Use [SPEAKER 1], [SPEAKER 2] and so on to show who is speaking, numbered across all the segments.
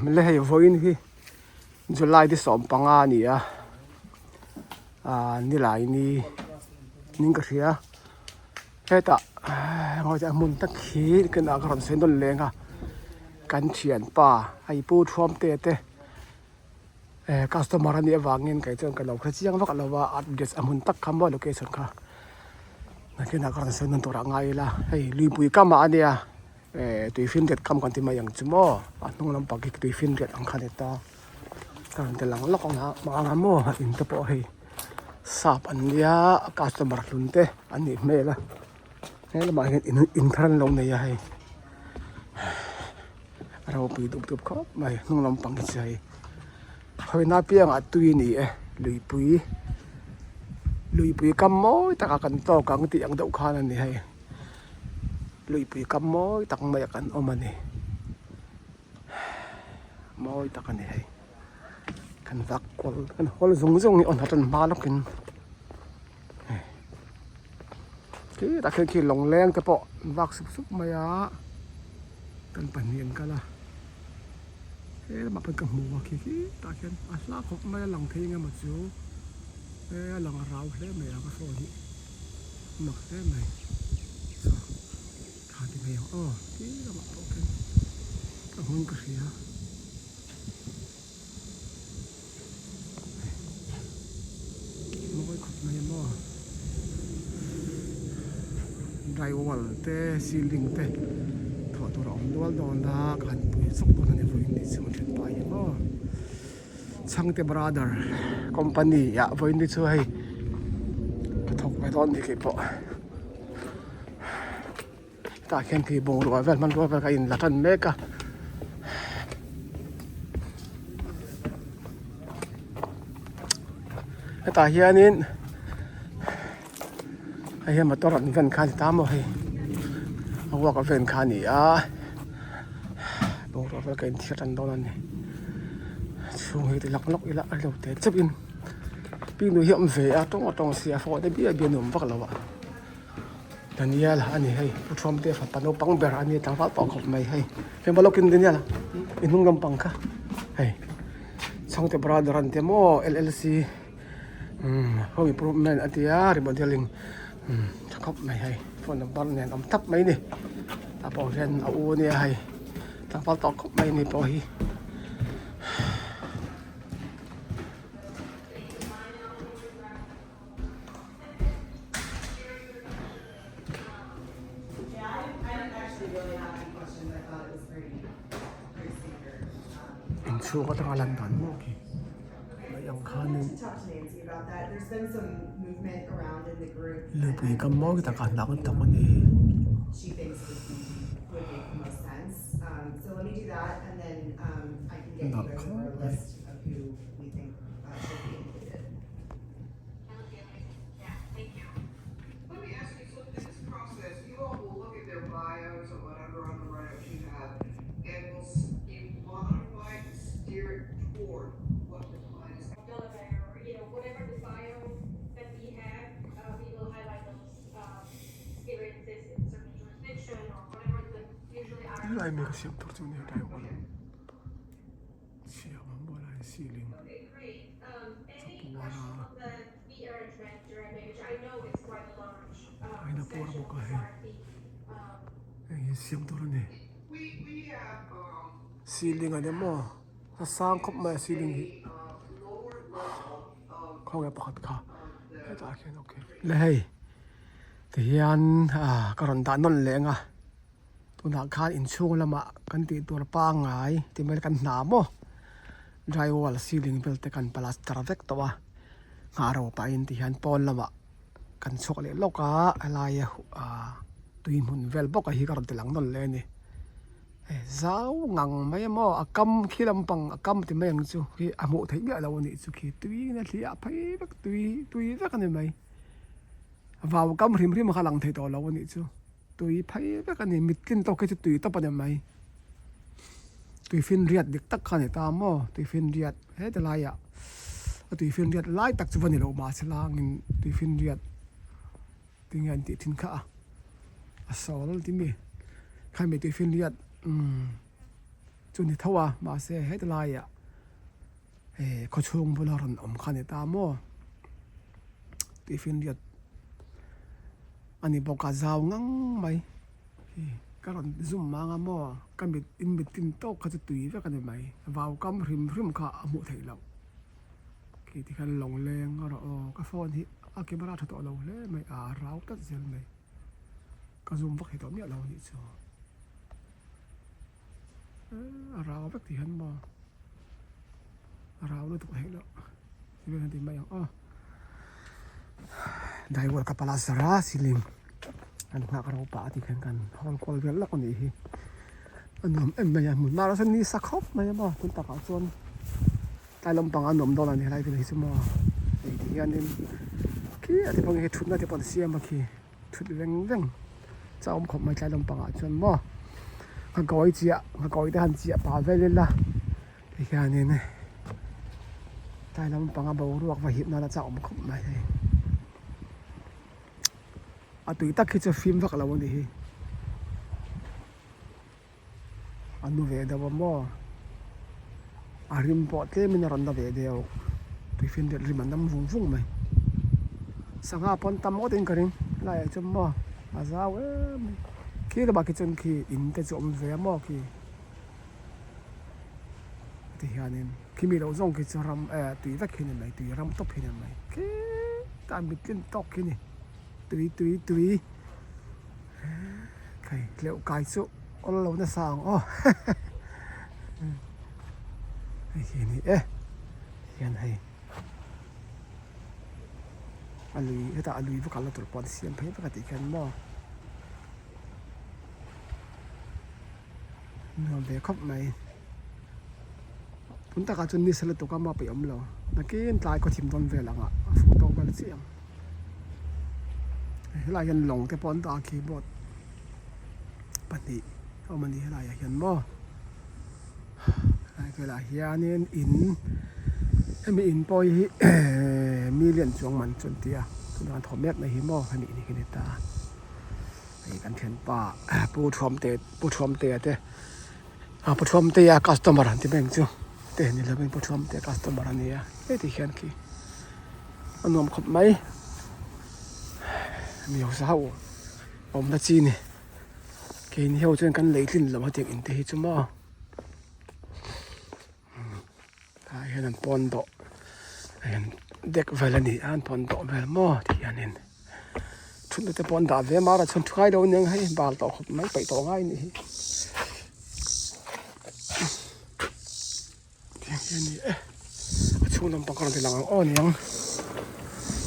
[SPEAKER 1] Le hei vawiin hi July ni 15 a ni a ah nilai ni niin ka hria hetah a hmun tak hi ka nah ka rawn sawi nawn leng a kan thianpa hei pu Thuamte te eh customer a nih avangin kei chuan ka lo hre chiang vak lo a address a hmun tak kha maw location kha nakinah ka rawn sawi nawn turah ngai ila hei luipui kamah a nia. Eh tui finriat kam kan ti mai ang chu maw a hnung lampang khi tui finriat ang kha a ni ta ka rawn ti lang lawk ang a mah ang maw a in te pawh hei sap an nia customer hlun te an nih hmel a he lamah hian in in thar an lo nei a hei a ropui dup dup khawp mai hnung lampang hi chu hei hawina piangah tui a ni e luipui luipui kam mawi takah kan tawk ang tih ang deuh khan a ni hei. Luipui kam mawi tak mai a kan awm a ni mawi tak a ni hei kan vak kual kan hawl zung zung hi awn hatan hma lawkin khitah khian khi lawngleng te pawh an vak sup sup mai a kan pahnih an kal a he lamah pawh ka hmu a khi khitah khian a hla khawp mai a lang thei engemaw chu he a lang rau hle mai a ka phone hi. Mak hle mai chaw tha ti mai ang aw ti lamah pawh khian ka hmun ka hria mawi khawp mai maw dry wall te ceiling te thawh tur a awm nual dawn a ka han pui chawk dawn a ni vawiin ni chu thian pa hi maw Chhangte brother company ah vawiin te chu hei ka thawk ve dawn ni keipawh tah khian khi bungrua vel hmanrua vel kha a inla tan mek a hetah hianin hei hi motor an ven kha a ni ta maw hei a work a ven kha a ni a bungrua vel ka inthiar tan dawn a ni chhung hi ti lawk lawk ila a lo te chauhin pi nu hi a awm ve a tawng a tawng si a phone te bial bial a nuam vak lo a Daniel a ni hei pu Thuamte fapa naupang ber a ni tlangval tawh khawp mai hei heng lawkin Daniel a i hnung lampang kha hei Chhangte brother an tia maw L_L_C. Umm home improvement a ti a remodeling umm tha khawp mai hei phone number nen awm thlap mai a ni tah pawh hian a u ania hei tlangval tawh khawp mai ani pawh hi. Inchhung atanga lan dan maw khi mai ang khanin lupui kam mawi takah hnah an tam a ni. Hnah khawp mai. Helai mi ka siam tur chu a ni a drywall siam ang maw lai ceiling chapuan a. Aina pawr bawk a hei heng hi siam tur a ni ceiling a ni maw a sang khawp mai a ceiling hi khawnge pakhat kha hetah khian okay le hei tihian ah ka rawn dah nawn leh ang a tunah khan inchhung lamah kan tih tur pangngai ti mai kan hna maw dry wall ceiling vel te kan plaster vek tawh a nghah ro pahin tihian pawn lamah kan chhuak leh lawk a helaia ah tui hmun vel bawk a hi ka rawn ti lang nawn leh a ni hei zau ngang mai a maw a kam khi lampang a kam ti mai ang chu khi a hmuh theih miah lo a nih chu khi tui in a hliah phei vek tui tui vek a ni mai vau kam hrim hrim kha a lang thei tawh lo a nih chu. Tui phei vek a ni, mit tlin tawk hi chu tui tawp a ni mai. Tui finriat dik tak kha a ni ta maw, tui finriat heti laiah a tui finriat lai tak chu va ni lo mahse langin tui finriat tinge an tih thin kha a, a sawl ti mi khami tui finriat umm. chu ni tho a mahse heti laiah eh khawchhung bula rawn awm kha a ni ta maw tifinriat a ni bawk a zau ngang mai hi ka rawn zoom mang a maw ka mit in mit tin tawk kha chu tui vek a ni mai vau kam hrim hrim kha a hmuh theih loh khi tikhan lawng leng a rawh aw ka phone hi a camera tha tawh lo hle mai a rau tlat zel mai ka zoom vak thei tawh miah lo a nih chu. A rau vek tih hian maw a rau lutuk theih loh ti vel hian ti mai ang aw daiwar ka pala zara ceiling kan nghak ro pah a tih khian kan hawl kual vel lawk a nih hi a nuam em mai a hmun hma erawh chuan ni sa khawp mai a maw tun takah chuan tlai lampang a nuam dawn a ni helai vel hi chu maw hei ti hianin khi a ti pawh hi thutna te pawh an siam a khi. Thut veng veng chauh awm khawp mai tlai lampangah chuan maw ka kawi chiah ka kawi te han chiah pah vel ila tikhianin tlai lampanga boruak va hip nana chauh awm khawp mai hei a tui tak hi chu fim vak lo a ni hi a nu ve deuh a maw a rim pawh tlemin a rawn la ve deuh tuifinriat rim a nam vung vung mai sangha pawn tam ngawt in ka ring helaiah chuan maw a zau em mai khi lamah khi chuan khi in te chu a awm ve a maw khi ti hianin khi mi loh zawng khi chu ram eh tui vek hi a ni mai tui ram tawp hi a ni mai khitah mit tlin tawk khi a ni tui tui tui. Hei tleuh kai chu awl lo nasa ang aw hei hi a ni e hian hei a lui hetah a lui va kalna tur pawh an siam phei vek a tih khian maw nuam ve khawp mai tun takah chuan ni sa lutuk a maw peih awm lo nakin tlai khawthim dawn vel ang ah a fuh tawk vel chiah ang. Helaiah hian lawng te pawh an dah a keyboard pahnih a awm a ni helaiah hian maw helai velah hianin in hemi in pawh hi million chuang man chu an ti a tunah an thaw mek mai hi maw hemi in hi ni ta hei kan thianpa pu thuamte pu thuamtea te ah pu thuamtea customer an ti mai ang chu te ni lovin pu thuamtea customer a nia heti hian khi. A nuam khawp mai mi hausa ho awmna chi a ni keini ho chuan kan lei tlin lo hetiang in te hi chu maw tah hian an pawn dawh deck vel a ni a an pawn dawh vel maw ti hianin thutna te pawh an dah ve a mahra chhun thu ngai lo aniang hei bal tawh khawp mai peih tawh ngai a nih hi. Tiang hi a ni e a chhung lampang ka rawn ti lang ang aw niang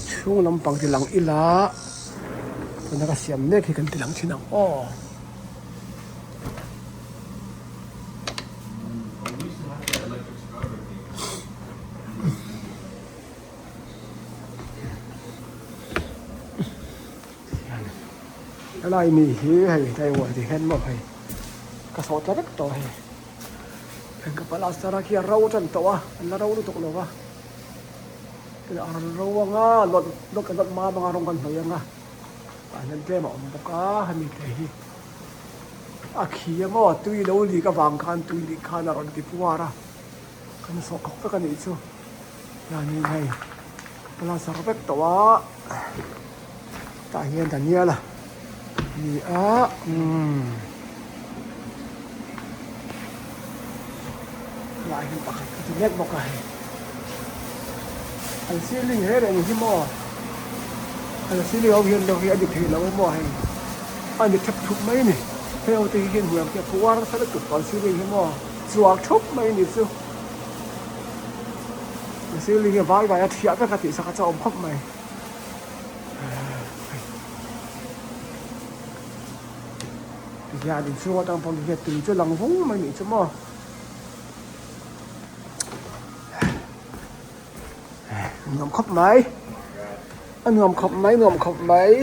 [SPEAKER 1] chhung lampang ti lang ila tuna ka siam mek hi kan ti lang thin ang aw. Helai mi hi hei hei uar ti hian maw hei ka sawh tla vek tawh hei. Heng ka plaster a khi a ro tan tawh a an la ro lutuk lo va a rawn ro ang a lawt lawt lawt mam anga rawng kan hnawih ang a tah hian tlem a awm bawk a hemi te hi a khi a maw tui lo lik avang khan tui lik khan a rawn ti puar a kan sawh khawk vek a nih chu hianin hei plaster vek tawh a tah hian Daniel a ni a umm helaiah hian pakhat ka ti mek bawk a hei an ceiling he reng hi maw an ceiling ho hian deuh hi a ni thei lo a maw hei a ni thep thup mai a ni hei ho te hi hian hmuh ang khi a puar nasa lutuk an ceiling hi maw chuar thup mai a ni chu an ceiling hi a vai vai a thiah vek a tih sak a chauh awm khawp mai. Tihian inchhung atang pawh hian tui chu a lang vung mai nih chu maw nuam khawp mai a nuam khawp mai nuam khawp mai.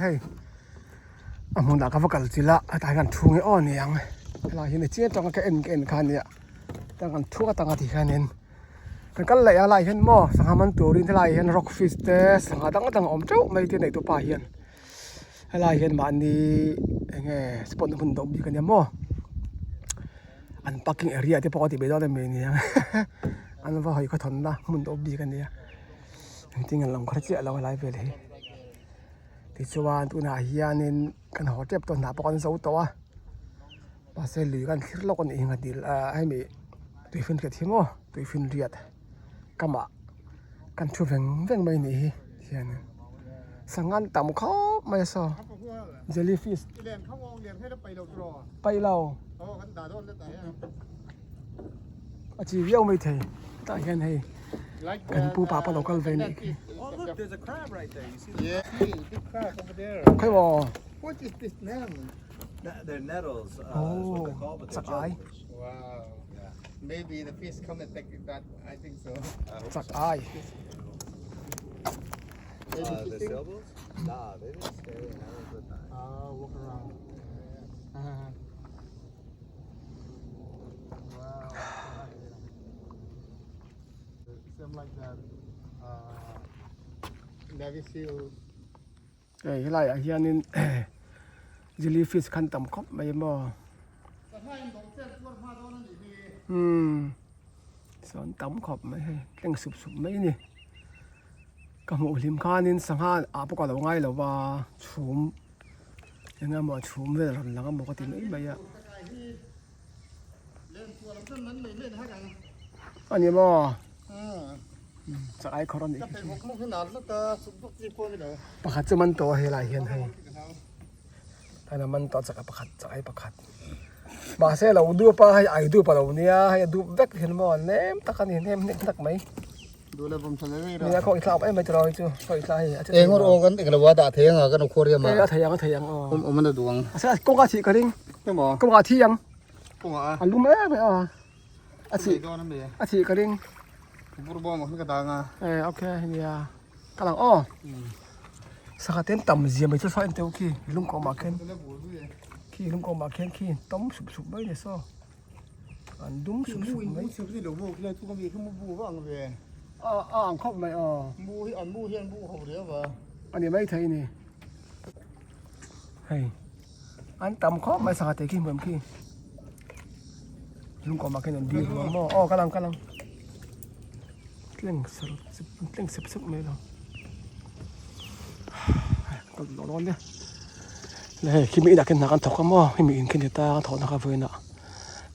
[SPEAKER 1] Hei. A hmunah ka va kal chilh a hetah hian thu nge aw niang helai hi ni chiang tanga ka en ka en kha ania tang kan thu atanga ti hianin. Kan kal leh a lai hian maw sangha man turin helai hian rock fish te sangha dang dang a awm teuh mai te neih tupa hian helai hian mahni eng nge spot na hmun deuh bik ania maw an parking area te pawh a ti ve dawn em ni ang an va hawi khawthawn na hmun deuh bik ania engtin an lo khaw chiah lo helai vel hi tichuan tunah hianin kan haw tep tawh hnah pawh kan zo tawh a. Mahse lui kan thlir lawk a nih hi ngati ah hemi tuifinriat hi maw tuifinriat kamah kan thu veng veng mai nih hi hianin sangha an tam khawp mai a saw jelly fish paih lo a chi viau mai thei tah hian hei kan pu pa pawh lo kal ve nih khi khawi maw.
[SPEAKER 2] They're nettles uh, is what they're called, but they're
[SPEAKER 1] Chak ai.
[SPEAKER 2] jellyfish.
[SPEAKER 3] Wow.
[SPEAKER 2] Yeah.
[SPEAKER 3] Maybe the fish come and take that. I think so.
[SPEAKER 2] I hope
[SPEAKER 1] Chak
[SPEAKER 2] so.
[SPEAKER 1] ai.
[SPEAKER 3] Maybe
[SPEAKER 2] The
[SPEAKER 3] fishing.
[SPEAKER 2] sailboats? Nah, they just stay and have a good time.
[SPEAKER 3] Walk around. Uh-huh. Wow. Same like that. Navy SEAL.
[SPEAKER 1] Hei helai ah hianin jelly fish khan tam khawp mai maw umm sawn tam khawp mai hei tleng sup sup mai a ni ka hmuh hlim khanin sangha ah pawh ka lo ngai lo va chhum eng emaw chhum vel rawn lang emaw ka ti mai mai a a ni maw. Chak ai khawr a nih khi pakhat chu man tawh a helai hian hei tana man tawh chak a pakhat chak ai pakhat mahse lo dup a hei ai dup a lo nia hei a dup vek hian maw nem tak a ni nem hnek hnek mai nia khaw i thlak em mai tiraw hei chu khaw i thla hei a che
[SPEAKER 3] Eng rawh kan eng lo a dah thei anga kan khuar hian
[SPEAKER 1] a thei ang a thei ang aw
[SPEAKER 3] awm awm a duang
[SPEAKER 1] a kawng a thih ka ring kawng a thi ang
[SPEAKER 3] kawng a
[SPEAKER 1] a lum em em a. A thih a thih ka ring. Eh okay nia ka lang aw. Sangha ten tam zia mai chu saw en teuh khi lung kawm ah khian khi lung kawm ah khian khi tam sup sup mai ni saw an dum sup sup mai. A a ang khawp mai aw. A ni mai thei ni hei. An tam khawp mai sangha te khi hmuam khi lungkawm ah khian an dil ruang maw aw ka lang ka lang tleng sar sep tleng sep sep mai lo ka lo dawn nia le hei khi mi inah khian hna kan thawk a maw hemi in khi ni ta kan thawhna kha vawiinah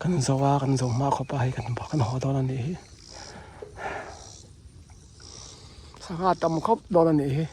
[SPEAKER 1] kan zo a kan zo hma khawp a hei kan kan haw dawn a nih hi sangha tam khawp dawn a nih hi.